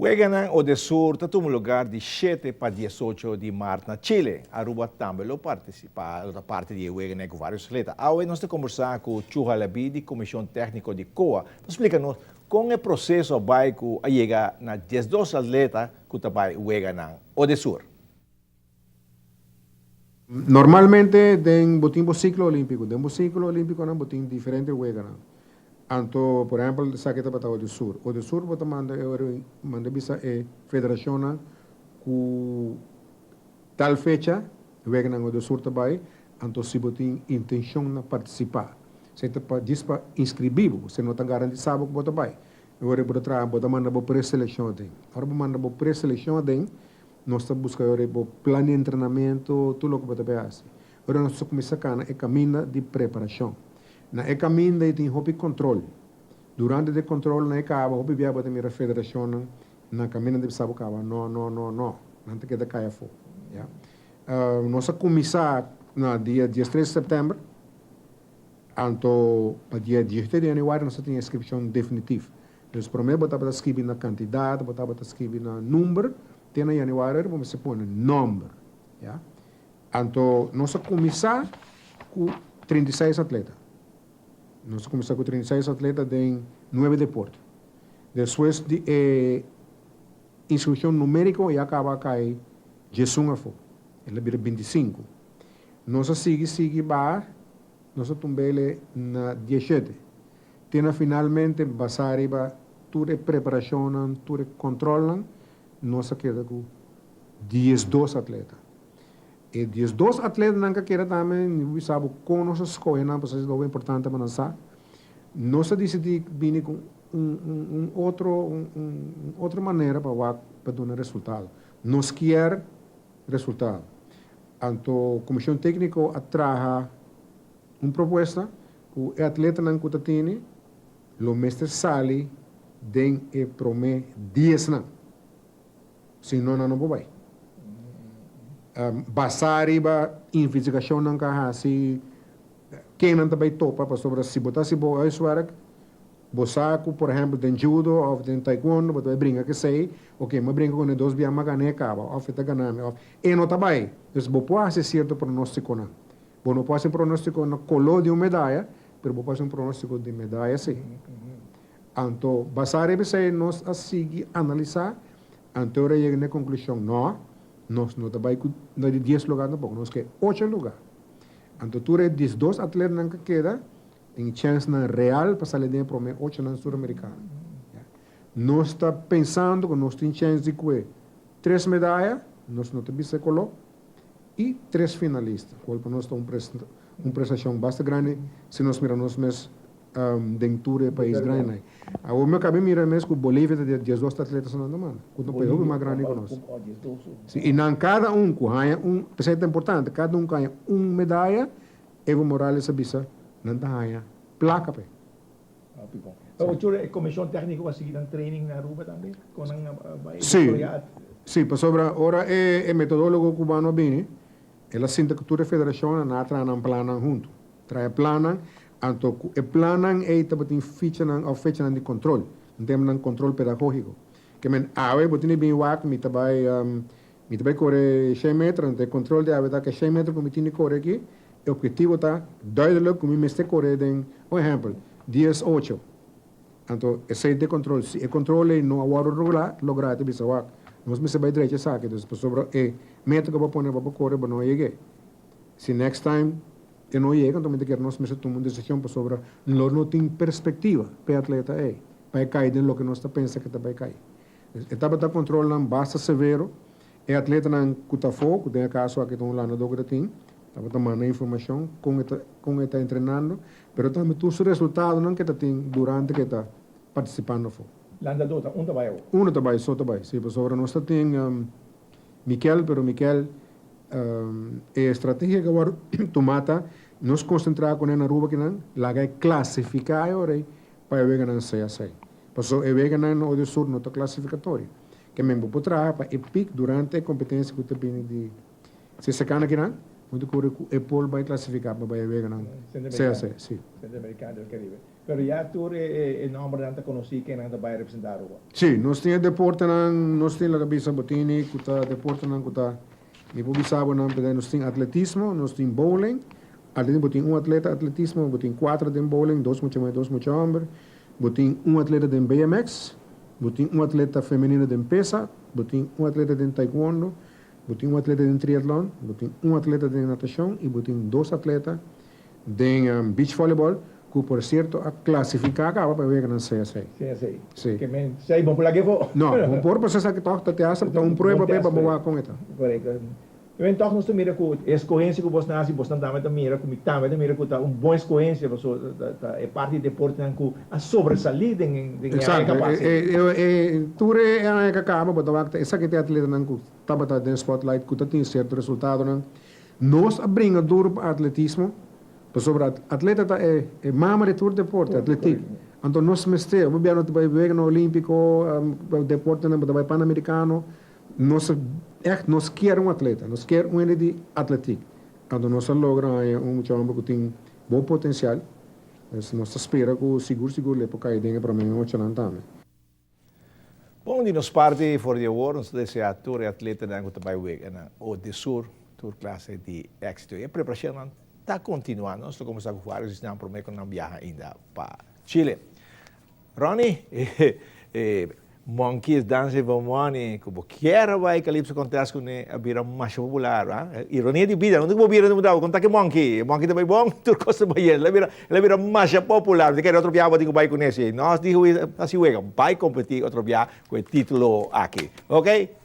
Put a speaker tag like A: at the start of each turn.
A: Weganan Odesur ta tuma lugar di shete pa diesocho di mart na Chile. Aruba tambe lo participa, lo ta parti di e weganan cu varios atleta. Awe nos ta combersa cu Chu Halabi di Comision Tecnico di COA pa splica nos con e proceso a bay cu a yega na 12 atleta cu ta bay weganan Odesur.
B: Normalmente den bo tin bo ciclo olimpico. Den bo ciclo olimpiconan bo tin diferente weganan. Anto, por ehempel, esaki tabata Odesur. Odesur bo ta manda e ora manda bisa e federacionnan cu tal fecha weganan Odesur ta bay, anto si bo tin intencion na participa. Esey ta pa djis pa inscribi bo, esey no ta garantisa bo cu bo ta bay. E ora bo ta traha bo ta manda bo preseleccion aden. Ora bo manda bo preseleccion aden, Nos ta buska ora bo plan di entrenamentu, tur loke bo ta bay hasi. Ora nos ta kuminsá kana e kaminda di preparashon. Na e kaminda ei tin hopi kontrol. Durante di e kontrolnan ei kaba, hopi bia bo ta mira federashonnan na kaminda di bisa bo kaba, no, no, no, no. Nan ta keda kai afó. Ya. Nos a kuminsá na dia diestres di sèptèmber, anto pa dia diesshete di yanüari nos a tin e inskripshon definitif. Dus promé bo tabata skibi na kantidat, bo tabata skibi na number, te na yanüari bo mester pone nòmber, ya. Anto nos a kuminsá ku 36 atleta. Nos a kuminsá ku 36 atleta den nuebe deporte. Despues di e inskripshon numériko ya kaba a kai diesun afó, el a bira 25. Nos a sigui sigui baha, nos a tumb'el na 17. Te na finalmente basá riba tur e preparashonnan, tur e kòntròlnan, nos a keda ku 12 atleta. E 12 atletanan ku a keda tambe, mi por bisa bo kon nos a skohe nan, pasobra esei ta importante pa nan sa. Nos a disidí bini ku un un otro un otro manera pa wak pa duna resultado. Nos kier resultado. Anto Komishon Tékniko a traha un propuesta ku e atletanan ku ta tene lo mester sali den e promé diesnan, si no nan no por bai. Basá riba investigashonnan ku a hasi ken nan ta bai topa, pasobra si bo ta hasi bo huiswerk, bo sa ku por ehèmpel den judo òf den taekwondo bo ta bai bringa ku esei, oke mi a bringa kuné dos bia mi a gana e kaba òf e ta gana mi òf e no ta bai. Dus bo por hasi sierto pronóstikonan. Bo no por hasi un pronóstiko na koló di un medaya, pero bo por hasi un pronóstiko di medaya sí. Anto, basá riba esei nos a sigui analisá, anto ora yega na e konklushon, no, nos no ta bai ku na di dies lugá tampoko, nos ke ocho lugá. Anto tur e 12 atletanan ku keda tin chènsnan real pa sali den e promé ochonan suramerikano. Nos ta pensando ku nos tin chèns di kue tres medaya, nos no ta bisa e koló, i tres finalista, kual pa nos ta un un prestashon basta grandi si nos mira nos mes den tur e pais grandinan. Awor mi a kaba mira mes ku Bolivia ta di 12 atletasnan ta manda, ku ta un pais hopi mas grandi ku nos. Si, i nan kada un ku haña un, p'esei ta importante, kada un ku haña un medaya, Evo Morales a bisa, nan ta haña plaka p'e.
C: Ocho e komishon tèkniko a sigui nan training na Aruba tambe? Kon nan a bai
B: Sí, sí, pasobra ora e e metodólogo kubano a bini, el a sinta ku tur e federashonnan, nan a traha nan plannan huntu. Traha e plannan, anto ku e plannan ei tabatin fichanan òf fechanan di kontrol, nan ta yama nan kontrol pedagógiko. Ke men awe bo tin di bini wak, mi ta bai mi ta bai kore shen meter, anto e kontrol di awe ta ke shen meter ku mi tin di kore aki, E objetivo ta duidelijk ku mi mester kore den, un ehèmpel, dies ocho. Anto esei ta e kontrol. Si e kontrol ei no a wòrdu lográ, lográ e ta bisa wak, nos mester bai drecha esaki. Dus pasobra e meta ku bo a pone pa bo kore bo no a yeg'é. Si next time e no yega, anto mi ta kere nos mester tuma un desishon pasobra lo no tin perspektiva pa e atleta ei pa e kai den loke nos ta pensa ku e ta bai kai. Dus e tabata kontrolnan basta severo. E atletanan ku ta afó, ku den e kaso aki ta un landadó ku ta tin, tabata manda informashon kon e ta kon e ta entrenando, pero tambe tur su resultadonan ku e ta tin durante ku e ta partisipando afó.
C: Landadó ta un ta bai awor?
B: Uno ta bai, so ta bai, si, pasobra nos ta tin Mikel, pero Mikel e strategia ku a wòrdu tumá ta nos konsentrá kuné na Aruba kinan, laga e klasifiká e ora ei pa e weganan CAC. Pasobra e weganan na Odio Sur no ta klasifikatorio. Ke men bo por traha pa e pik durante e kompetensia ku ta bini di CCK na kinan, bo ta kore ku e por bai klasifiká pa bai e weganan CAC. Si.
C: Centroamericano del Caribe. Pero ya tur e nombernan ta conoci kennan ta bay representa Aruba?
B: Si, nos tin e deportenan, nos tin laga bisa bo tini cu ta deportenan cu ta, mi por bisa bo nan, p'esei nos tin atletismo, nos tin bowling, atletismo bo tin un atleta atletismo, bo tin cuatro den bowling, dos mucha muher, dos mucha homber, bo tin un atleta den BMX, bo tin un atleta femenino den pesa, bo tin un atleta den taekwondo, bo tin un atleta den triatlon, bo tin un atleta den natacion y bo tin dos atleta den beach volleyball cu por cierto a clasifica caba pa e weganan CSA.
C: CSA.
B: Si.
C: Ke men sei bon por laga efo.
B: No, bon por pasobra esaki toch ta te hasta ta un prueba p'e pa bo wak con e ta.
C: Correcto. Ke men toch nos ta mira cu e escogencia cu bos nan haci bosnan tambe ta mira cu mi tambe ta mira cu ta un bon escogencia pasobra ta ta e parti di deportenan cu a sobresali den den e aña ca pasa.
B: Exacto. E e tur e aña ca caba bo ta wak ta esaki ta e atletanan cu tabata den spotlight cu ta tin cierto resultadonan. Nos a bringa duro pa atletismo, pasobra atleta ta e e mama di tur deporte, atletiek. Anto nos mester, bo bia no ta bai weganan olimpico, deportenan bo ta bai panamericano, nos a echt nos kier un atleta, nos kier un hende di atletiek. Anto nos a logra haña un mucha homber cu tin bon potencial, dus nos ta spera cu sigur sigur lo e por cay den e prome ochonan tambe.
A: Bon di nos parti for di awor nos ta desea tur e atletanan ku ta bai wega na Odesur tur klase di éksito. E preparashonnan ta kontinuá. Nos ta komensá ku vários di esnan promé ku nan biaha ainda pa Chile. Ronnie, e Monkeys Dancing for Money ku bo kier a bai Calypso Contest kuné a bira masha popular. Ironia di bida, unda ku bo bira ta puntra bo, konta ki monkey? E monkey ta bai bon, tur kos ta bai yen. El a bira El a bira masha popular. Mi ta kere otro bia bo tin ku bai kuné si. Nos di hasi wega, bai kompetí otro bia ku e título aki. Ok?